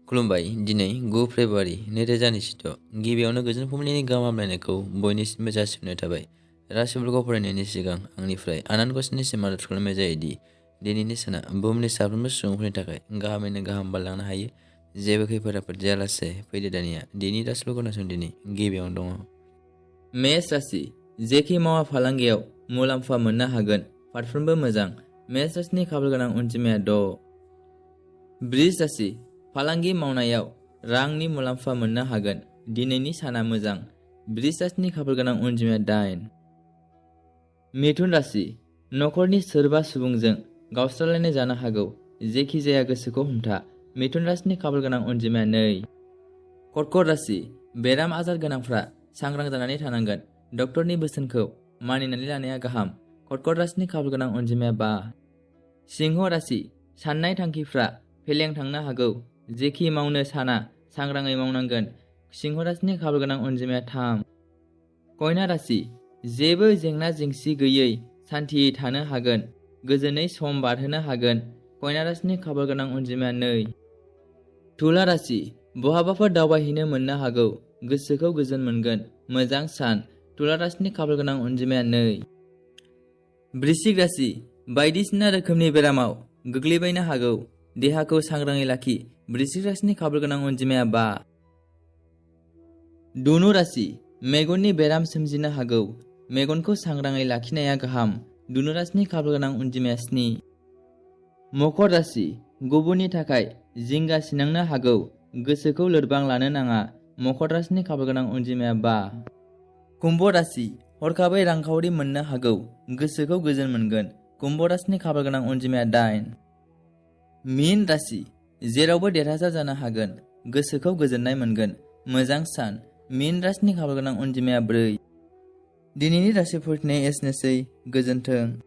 खुलुमबाय दिनै 9 फेब्रुआरि 2026 गिबियावनो गोजोन फुंबिलिनि गाहाम हामलायनायखौ बयनिसिमबो जासिहरनाय थाबाय। राशिफोरखौ फरायनायनि सिगां आंनिफ्राय आनान गसाइनिसिम आरज खालामनाय जायोदि दिनैनि साना बुहुमनि साफ्रोमबो सुबुंफोरनि थाखाय गाहामैनो गाहाम बारलांनो हायो। जेबो खैफोद आफोद जायालासे फैदो दानिया दिनै राशिफोरखौ खोनासंदिनि गिबियावनो दङ मेष राशि। जेखि मावा फालांगियाव मुलाम्फा मोननो हागोन, फारफ्रोमबो मोजां। मेष राशिनि खाफाल गोनां अनजिमाया 6। बृष राशि। फालांगि मावनायाव रांनि मुलाम्फा मोननो हागोन, दिनैनि साना मोजां। बृष राशिनि खाफाल गोनां अनजिमाया 8। मिथुन राशि। नखरनि सोरबा सुबुंजों गावस्रालायनाय जानो हागौ, जेखि जाया गोसोखौ हमथा। मिथुन राशिनि खाफाल गोनां अनजिमाया 2। कर्कट राशि। बेराम आजार गोनांफ्रा सांग्रां जानानै थानांगोन, डक्टरनि बोसोनखौ मानिनानै लानाया गाहाम। कर्कट राशिनि खाफाल गोनां अनजिमाया 5। सिंह राशि। साननाय थांखिफ्रा फेलें थांनो हागौ, जेखि मावनो साना सांग्राङै मावनांगोन। सिंह राशिनि खाफाल गोनां अनजिमाया 3। कन्या राशि। जेबो जेंना जेंसि गैयै सान्थियै थानो हागोन, गोजोनै सम बारहोनो हागोन। कन्या राशिनि खाफाल गोनां अनजिमाया 2। तुला राशि। बहाबाफोर दावबायहैनो मोननो हागौ, गोसोखौ गोजोन मोनगोन, मोजां सान। तुला राशिनि खाफाल गोनां अनजिमाया 2। वृश्चिक राशि। बायदिसिना रोखोमनि बेरामाव गोग्लैबायनो हागौ, देहाखौ सांग्राङै लाखि। वृश्चिक राशिनि खाफाल गोनां अनजिमाया 5। धनु राशि। मेगननि बेराम सोमजिनो हागौ, मेगनखौ सांग्राङै लाखिनाया गाहाम। धनु राशिनि खाफाल गोनां अनजिमाया 7। मकर राशि। गुबुननि थाखाय जिंगा सिनांनो हागौ, गोसोखौ लोरबां लानो नाङा। मकर राशिनि खाफाल गोनां अनजिमाया 5। कुम्भ राशि। हरखाबै रांखावरि मोननो हागौ, गोसोखौ गोजोन मोनगोन। कुम्भ राशिनि खाफाल गोनां अनजिमाया 8। मीन राशि। जेरावबो देरहासार जानो हागोन, गोसोखौ गोजोननाय मोनगोन, मोजां सान। मीन राशिनि खाफाल गोनां अनजिमाया 4। दिनैनि राशि फरायनाया एसेनोसै, गोजोन्थों।